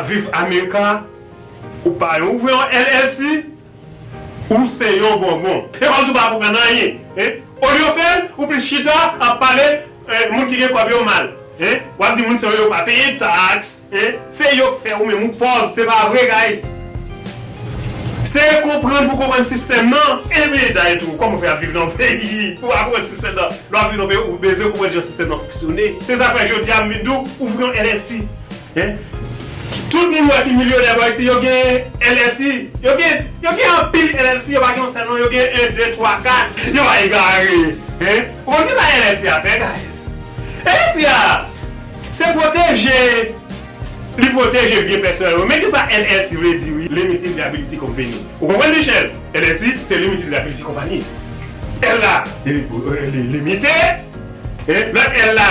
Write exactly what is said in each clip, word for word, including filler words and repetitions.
Viv America, ou pa yon, ouvri yon L L C, ou se yon bonbon. E kòmsi ou pa konprann anyen, hein? Olye w fè l, ou plis chita ap pale, eh, moun ki gen kòb yo mal, hein? W ap di moun sa yo pa peye taks, hein? Se yo k fè ou menm ou pòv, se pa vre, guys. Se konprann pou konprann sistèm nan. Ebyen, dayè tou, kòman w fè ap viv nan yon peyi pou w pa konprann sistèm nan? Lè w ap viv nan yon peyi, ou bezwen konprann jan sistèm nan fonksyone. Se sa k fè jodi a m vin di w, ouvri yon L L C. Hein? Tout moun wè ki milyonè bò isi, yo gen L L C. Yo gen, yo gen anpil L L C, yo pa gen yon sèl non, yo gen en, de, twa, kat. Yo pa egare. Hein? Ou konn ki sa L L C a fè, guys? L L C a, se pwoteje, li pwoteje byen pèsonèl ou. Men ki sa L L C vle di, wi? Limited Liability Company. Ou konprann, Michel? L L C, se Limited Liability Company. L la, li, li limite. Eh, lòt L la,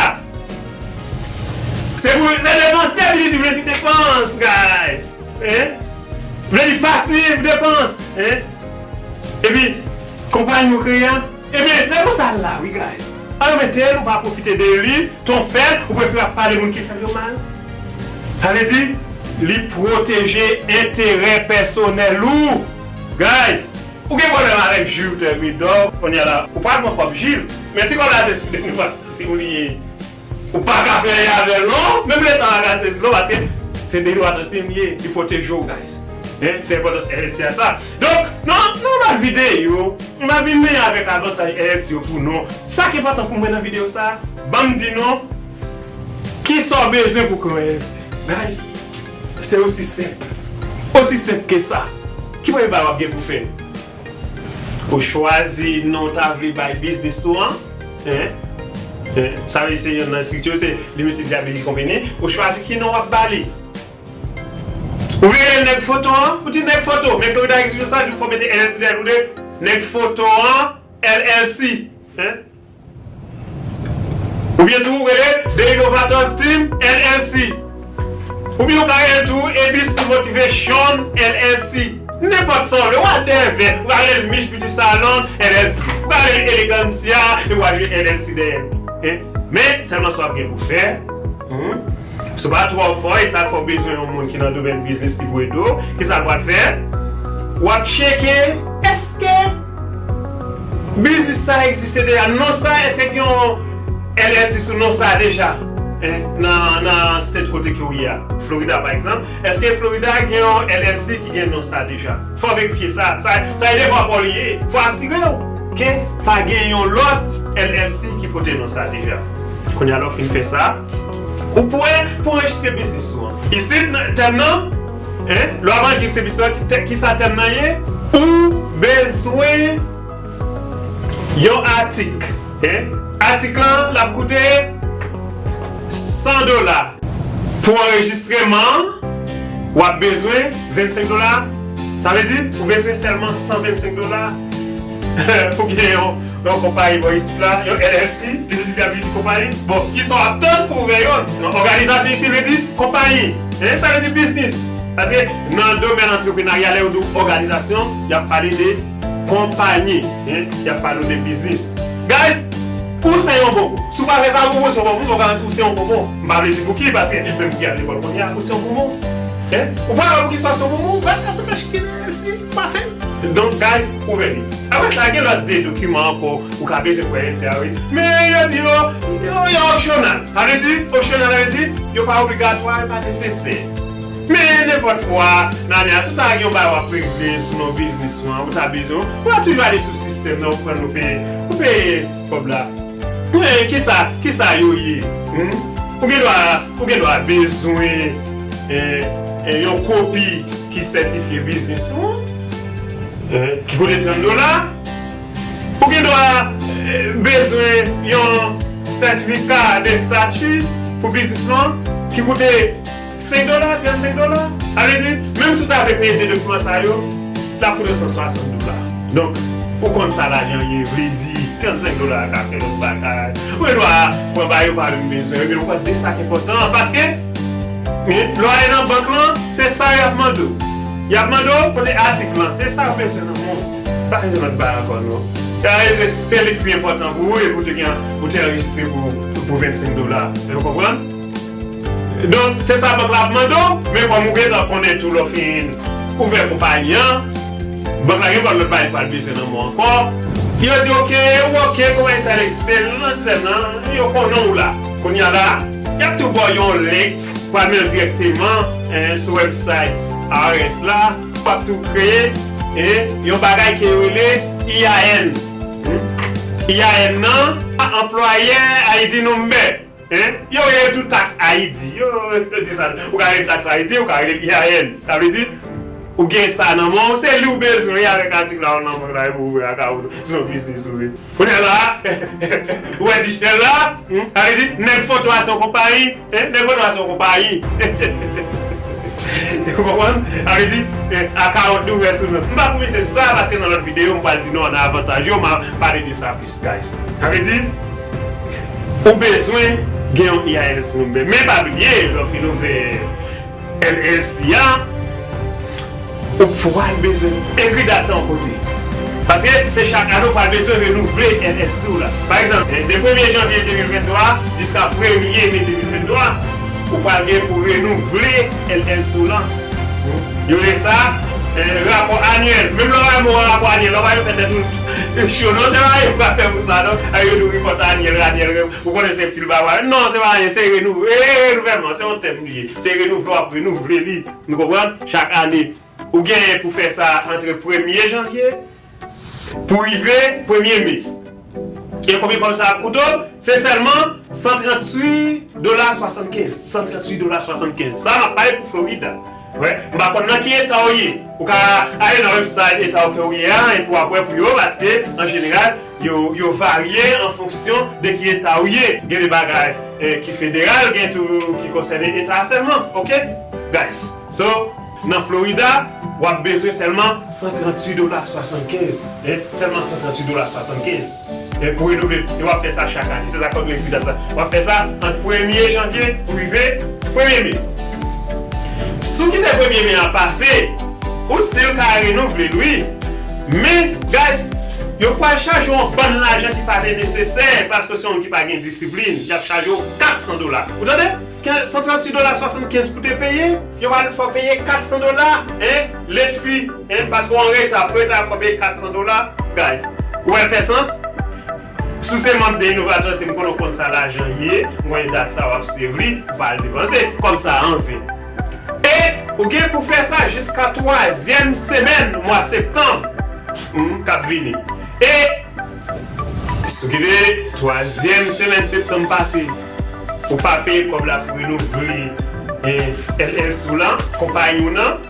se pou, se depans, liability vle di depans, guys. Eh? Vle di pasiv depans. Eh? Epi, konpayi ou kreye a, ebyen, se pou sa l la, wi, guys. Pa remete l, ou pa pwofite de li, ton fè l, ou prefere ap pale moun ki fè l yo mal. Sa vle di, li pwoteje enterè pèsonèl ou. Guys, ou gen pwoblèm avèk Jules Thermidor, kounye a la, ou pral pran kòb Jules. Men si kòb la se sou Denis Waterson li ye, ou pa ka fè anyen avè l non, menm letan a ka sezi non, paske se Denis Waterson li ye, li pwoteje w, guys. Hein, se enpòtans L L C a sa. Donk, nan, nan lòt videyo, m a vin vini avèk avantaj L L C yo pou nou. Sa ki enpòtan pou mwen nan videyo sa, ban m di nou, kisa w bezwen pou kreye yon L L C. Guys, se osi senp. Osi senp ke sa. Ki premye bagay w ap gen pou fè? Ou chwazi non w ta vle bay biznis ou an. Hein? Hein? Sa vle se youn nan estrikti yo, se Limited Liability Company. Ou chwazi ki non w ap ba li. Ou vle rele l Nèg Foto an? Ou di Nèg Foto. Men Florida egzije sa, di fò w mete L L C dèyè l, ou de Nèg Foto an L L C. Hein? Oubyen tou, ou rele The Innovators Team L L C. Oubyen ou ka rele l tou A B C Motivation L L C. Nenpòt sa w vle, whatever. Ou ka rele l Mich Beauty Salon L L C. Ou ka rele l Elegancia, epi w a jwenn L L C dèyè l. Hein? Men, sèlman sa w ap gen pou fè, hmm, si w pa twò fò, e sa k fè w bezwen yon moun ki nan domèn biznis ki pou ede w, kisa l pral fè? W ap tcheke, èske biznis sa egziste deja? Non sa, èske gen yon L L C sou non sa deja? Hein, nan, nan state kote ke w ye a. Florida, pa egzanp. Èske Florida gen yon L L C ki gen non sa deja? Fò w verifye sa. Sa, sa e devwa pa w li ye. Fò w asire w ke pa gen yon lòt L L C ki pote non sa deja. Kounye a, lè w fin fè sa, ou prè pou anrejistre biznis ou an. Isit, nan tèm nan, hein, lè w ap anrejistre biznis ou an, ki tè-, kisa tèm nan ye? Ou bezwen yon atik. Hein? Atik lan, l ap koute san dola. Pou anrejistreman an, w ap bezwen vennsenk dola. Sa vle di, ou bezwen sèlman san vennsenk dola pou gen yon, yon konpayi bò isit la, yon L L C, Limited Liability Company. Bon, kisa w ap tann pou ouvè youn? Yon òganizasyon isit vle di konpayi. Hein? Sa vle di biznis. Paske nan domèn antreprenarya, lè yo di w òganizasyon, y ap pale de konpayi, hein, y ap pale w de biznis. Guys, ou se yon bonbon. Si w pa fè sa pou ou, ou se yon bonbon, ou ka di ou se yon bonbon. M pa vle di pou ki, paske menm ki al lekòl kounye a, ou se yon bonbon. Hein? Ou pa wè pou ki sa w se yon bonbon, ou pa ka fè kach ki nan si, ou pa fè l. Donk, guys, ouvè li. Apre sa, gen lòt de dokiman ankò ou ka bezwen pou L L C a, wi. Men yo di yo, yo, yo optional. Sa vle di, optional, sa vle di, yo pa obligatwa, yo pa nesesè. Men nenpòt fwa nan ane a, si w ta gen yon bagay w ap regle sou non biznis ou an, ou ta bezwen, ou ta toujou ale sou sistèm nan, ou pran, ou peye, ou peye kòb la. Men kisa, kisa yo ye? Hmm? Ou gen dwa, ou gen dwa bezwen, eh, eh, yon kopi ki sètifye biznis ou an, eh, ki koute trant dola. Ou gen dwa, eh, bezwen yon sètifika de stati pou biznis lan ki koute senk dola, trannsenk dola. Sa vle di, menm si w ta vle peye de dokiman sa yo, l ap koute san swasant dola. Donk, ou konn sa lajan ye, vle di, trannsenk dola ka fè lòt bagay. Ou gen dwa pran bagay ou pa menm bezwen, men ou pran de sa k enpòtan an, paske, men, lè w ale nan bank lan, se sa y ap mande w. Y ap mande w kote atik lan, se sa yo bezwen nan men w. Pa gen lòt bagay ankò, non. Se, se li k pi enpòtan pou ou, epi ou te gen, ou te anrejistre pou, pou vennsenk dola. Ou konprann? Donk, se sa bank la ap mande w, men kòm ou gentan konnen tou lè w fin ouvè konpayi an, bank la gen yon lòt bagay li pral bezwen nan men w ankò. Yo di, oke, ou oke, konpayi sa egziste, nan sistèm nan, yo konnen w la. Kounye a la, y ap tou ba w yon link pou al mennen w dirèkteman, eh, sou website I R S la, w ap tou kreye, eh, yon bagay ke yo rele I A N. Hmm? I A N nan, anplwayè I D number. Hein? Yo rele tou tax I D. Yo, yo di sa. Ou ka rele tax I D, ou ka rele I A N. Sa vle di, ou gen sa nan men w, se li w bezwen avèk atik la, ou nan bank la, pou ouvri akawont, se yon biznis ou ye. Kounye a la, ou wè ti chèl la, hmm? Sa vle di, nèg foto a se yon konpayi, hein? Nèg foto a se yon konpayi. Ou konprann? Sa vle di, eh, akawont li ouvè sou non. M pa pou misye sou sa, paske nan lòt videyo, m pral di nou ann avantaj yo, m a pale de sa plis, guys. Sa vle di, ou bezwen gen yon I A N number. Men pa bliye, lè w fin ouvè L L C a, ou pral bezwen ekri dat sa yon kote. Paske se chak ane ou pral bezwen renouvle L L C w la. Pa egzanp, de premye janvye de mil venntwa jiska premye me de mil venntwa, ou pral gen pou renouvle L L C w la. Yo rele sa, eh, rapò anyèl. Menm lè w pa wè mo rapò anyèl, lè w pa wè yo fè tèt ou cho, non, se pa yo pa fè pou sa, non. Ay, yo di w repòt anyèl, anyèl, ou konnen se pil bagay. Non, se pa anyen, se renou-, eh, renouvèlman, se yon tèm li ye. Se renouvle, w ap renouvle li. Nou konprann? Chak ane. Ou genyen pou fè sa antre premye janvye pou rive premye me. E konbyen kòb sa ap koute w? Se sèlman san tranntuit dola swasannkenz. San tranntuit dola swasannkenz. Sa m ap pale pou Florida. Wè, m pa konn nan ki eta w ye. Ou ka ale nan website eta w ke w ye a, epi w ap wè pou yo, paske, an jeneral, yo, yo varye an fonksyon de ki eta w ye. Gen de bagay, eh, ki federal, gen tou ki konsène eta a sèlman. Oke? Guys, so, nan Florida, w ap bezwen sèlman san tranntuit dola swasannkenz. Hein? Sèlman san tranntuit dola swasannkenz. Eh, pou renouvle, e w ap fè sa chak ane. Se sa k fè w dwe ekri dat sa. W ap fè sa ant premye janvye pou rive premye me. Si w kite premye me a pase, ou still ka renouvle l, wi. Men, guys, yo pral chaje w yon bann lajan ki pa te nesesè, paske se yon moun ki pa gen disiplin. Y ap chaje w kat san dola. Ou tande? Ke san tranntuit dola swasannkenz pou te peye, yo pral fè w peye kat san dola, hein, late fee, hein, paske w an reta, pou reta, fò w peye kat san dola, guys. Ou wè l fè sans? Si w se manm de Innovators, m konnen w konn sa lajan ye, m konnen dat sa w ap save li, ou pa al depanse kòb sa an ven. E ou gen pou fè sa jiska twazyèm semèn mwa septanm, hmm, k ap vini. E si w kite twazyèm semèn septanm pase, ou pa peye kòb la pou renouvle, eh, L L C w lan, konpayi w nan,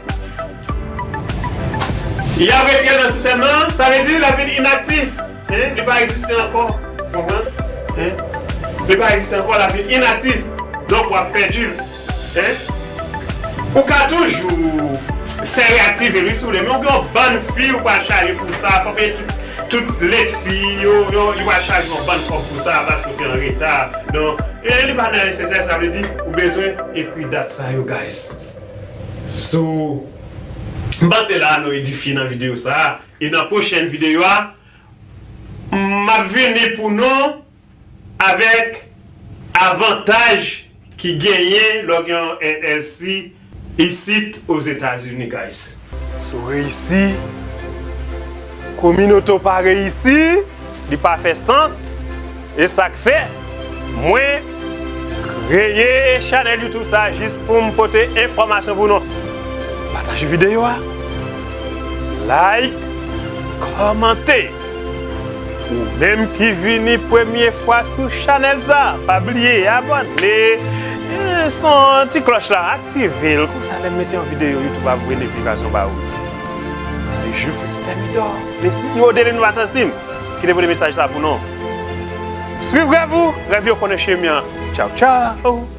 y ap retire l nan sistèm nan, sa vle di l ap vin inaktif. Hein? Li pa egziste ankò. Konprann? Hein? Li pa egziste ankò, l ap vin inaktif. Donk, w ap pèdi l. Hein? Ou ka toujou fè reyaktive li si w vle, men ou gen yon bann fee ou pral chaje pou sa, fò w peye tout, tout late fee yo, yo, yo pral chaje yon bann kòb pou sa, paske w te an reta. Donk, e li pa nesesè, sa vle di, ou bezwen ekri dat sa yo, guys. So, m panse la nou edifye nan videyo sa a. E nan pwochèn videyo a, m ap vini pou nou avèk avantaj ki genyen lè w gen yon L L C isit Ozetazini, guys. Si w reyisi, kominote w pa reyisi, li pa fè sans. E sa k fè mwen kreye chanèl YouTube sa a, jis pou m pote enfòmasyon pou nou. Pataje videyo a, like, kòmante. Ou menm ki vini premye fwa sou chanèl sa, pa bliye abòne, eh, son ti klòch la, aktive l, konsa lè m mete yon videyo, YouTube ap voye notifikasyon ba ou. Se Jules Fritz Thermidor, le C E O de Innovators Team, ki te pote mesaj sa pou nou. Swiv rèv ou, rèv yo konnen chemen an. Tchaw, tchaw!